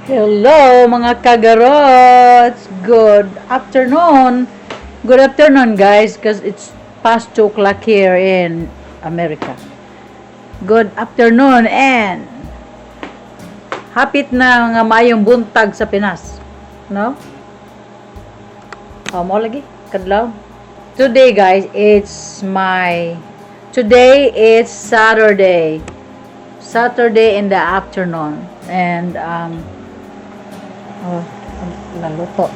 Hello, mga kagarots! Good afternoon! Good afternoon, guys, because it's past 2 o'clock here in America. Good afternoon and hapit na nga maayong buntag sa Pinas. No? Oh, mo lagi kadlaw. Today, guys, it's my today it's Saturday. Saturday in the afternoon and oh, naluto.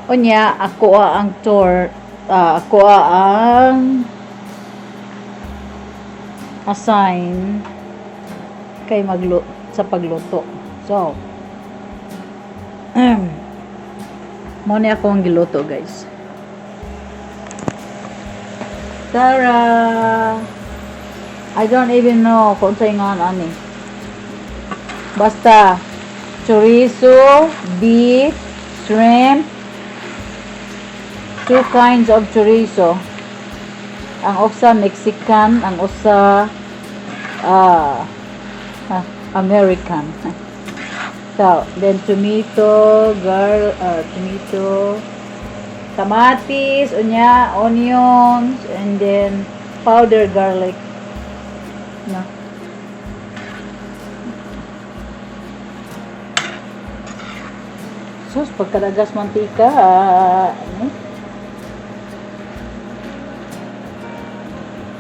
Unya, ako ang tour, ako ang assign kay maglu sa pagluto. So, mo ni ako ang giluto, guys. Tara! I don't even know kung sa'y nga ani. Basta, chorizo, beef, shrimp, two kinds of chorizo. Ang usa Mexican, ang usa American. So, then tomato, tomato, kamatis, unya, onions, and then powder garlic. No. Sus, pagkadagas mantika, ano?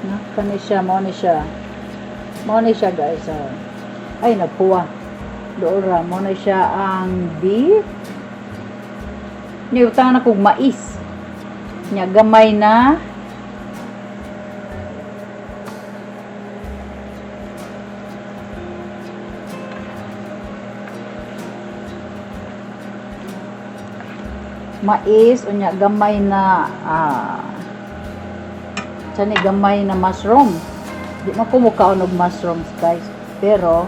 No, kani siya, mo ni siya. Mo ni siya, guys. Oh. Ay, nagpuwa. Doora, mo ni siya ang beef. Niutang na kog mais. Nya gamay na. Mais, unya gamay na ni gamay na mushroom. Di man ko mukaon og mushrooms, guys. Pero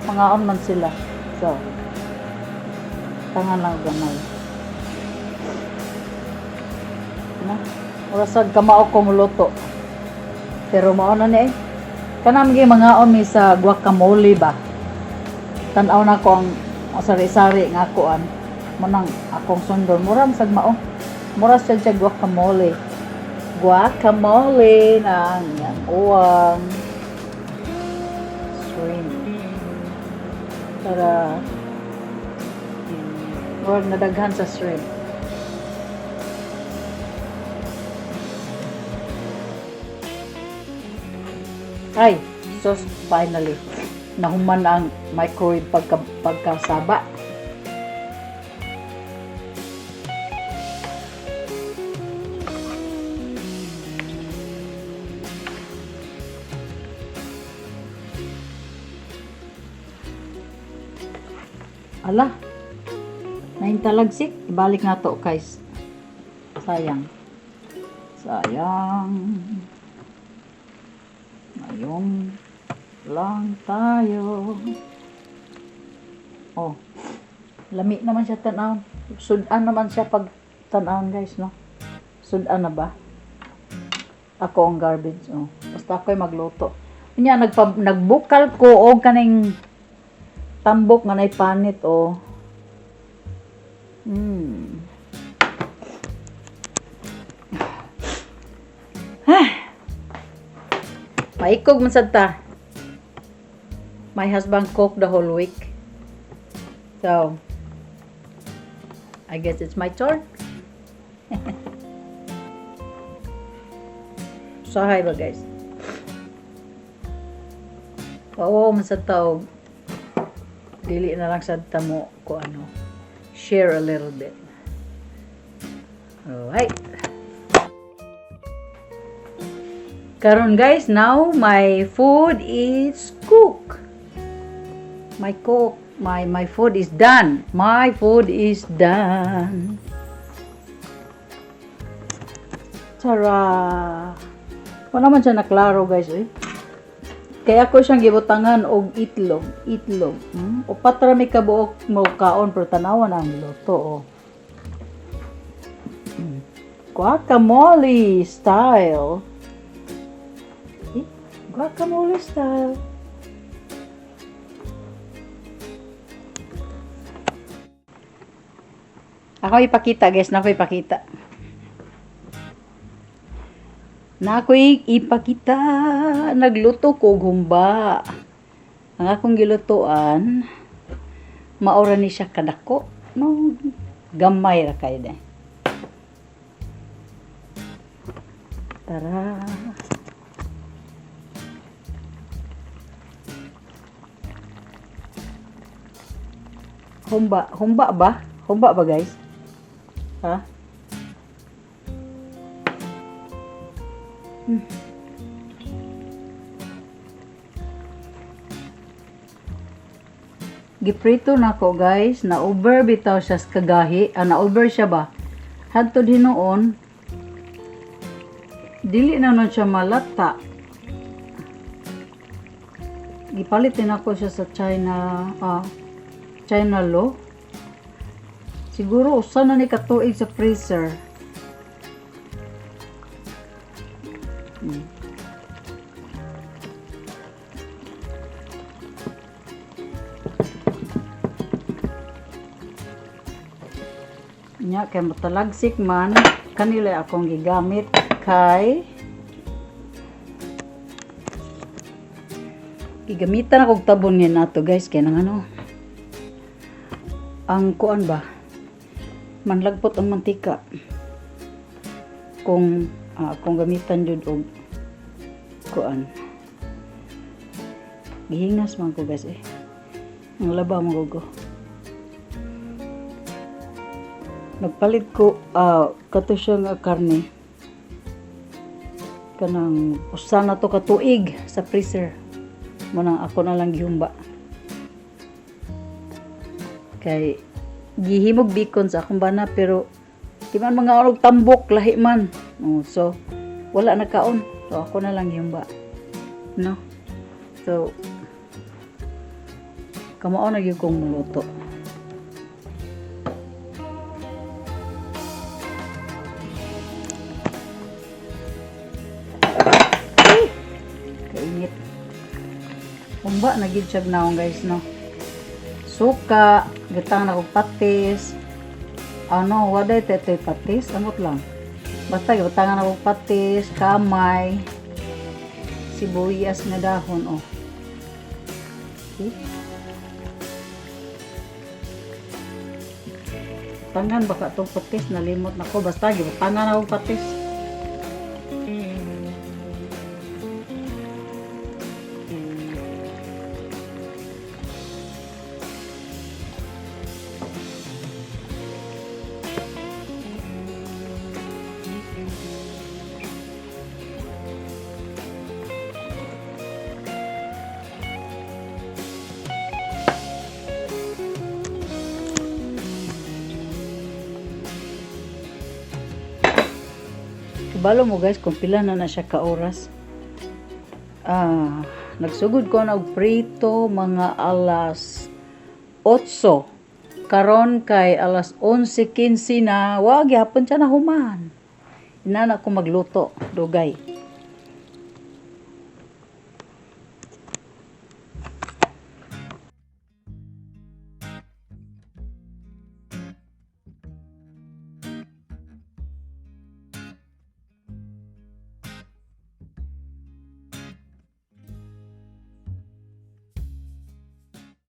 mangaon man sila. So, tangan lang gamay. Na, mura sad kamao ko muluto. Pero mao na ni eh. Kanang gyud mangaon mi sa guacamole ba. Tan-aw na ko ang sari-sari nga kuan. Munang akong sundon mura man sad mao. Mura sad siya guacamole. Guacamole na ang uwang shrimp. Para murag nadaghan sa shrimp. Ay, sus, finally. Nahuman ang microwave pagkasaba. Ala, naintalagsik. Ibalik na to, guys. Sayang. Sayang. Ngayon lang tayo. Oh. Lami naman siya tan-aw. Sudan naman siya pag tan-aw, guys, no? Sudan na ba? Ako ang garbage, oh. Basta ako'y magluto. Unya, nagbukal ko og kaning tambok nga nay panit, oh. Maikog man sad ta. My husband cooked the whole week. So, I guess it's my turn. Usahay ba, guys? Oo, man sad ta og dili na lang sad ta mo ko ano, share a little bit. Alright. Karon, guys, now my food is cooked. My food is done. My food is done. Tara! Wala man siya naklaro, guys, eh. Kaya ako siyang gibutangan og itlog, itlog. Upat ra mi kabuok mo kaon pero tanawa na ang luto, oh. Guacamole style. Eh, guacamole style. Ako ipakita, guys, na ako ipakita. Na ako'y ipakita, nagluto ko og humba. Ang akong gilutuan, maura ni siya kadako, no? Gamay ra kayo de. Tara. Humba, humba ba? Humba ba, guys? Ha? Giprito nako, guys, na over bitaw siya sa kagahi, ah, na over siya ba? Hadto hinuon, dili na nun siya malata. Gipalit din ako siya sa China, China lo. Siguro usa na ni katuig sa freezer. Nya kay matalagsik man kanila akong gigamit kay gigamitan akong tabon ngayon nato, guys, kay nang ano ang kuan ba, manlagpot ang mantika kung kung gamitan jud og kuan. Gihingas man ko, guys, eh. Ang laba mo ko, nagpalit ko kato siya nga karne, kanang usa na to ka tuig sa freezer mo nang ako na lang gihumba kay gihimog bacon sa akong bana, pero di man mga og tambok, lahi man. Oh, so wala na kaon, so ako na lang gihumba, no? So kamao na gyud kong muluto. Kainit. Humba na gid siya naong, guys, no? Suka, gitang na kog patis. Ano, waday tetoy patis, amot lang. Basta gibutangan na kog patis, kamay, sibuyas nga dahon, oh. Okay. Tangan baka tong patis, nalimot na ko. Basta gibutangan na kog patis. Kabalo mo, guys, kung pila na na siya ka oras. Ah, nagsugod ko na og prito mga alas 8. Karon kay alas 11:15 na, wa gihapon siya na human. Inana ko magluto, dugay.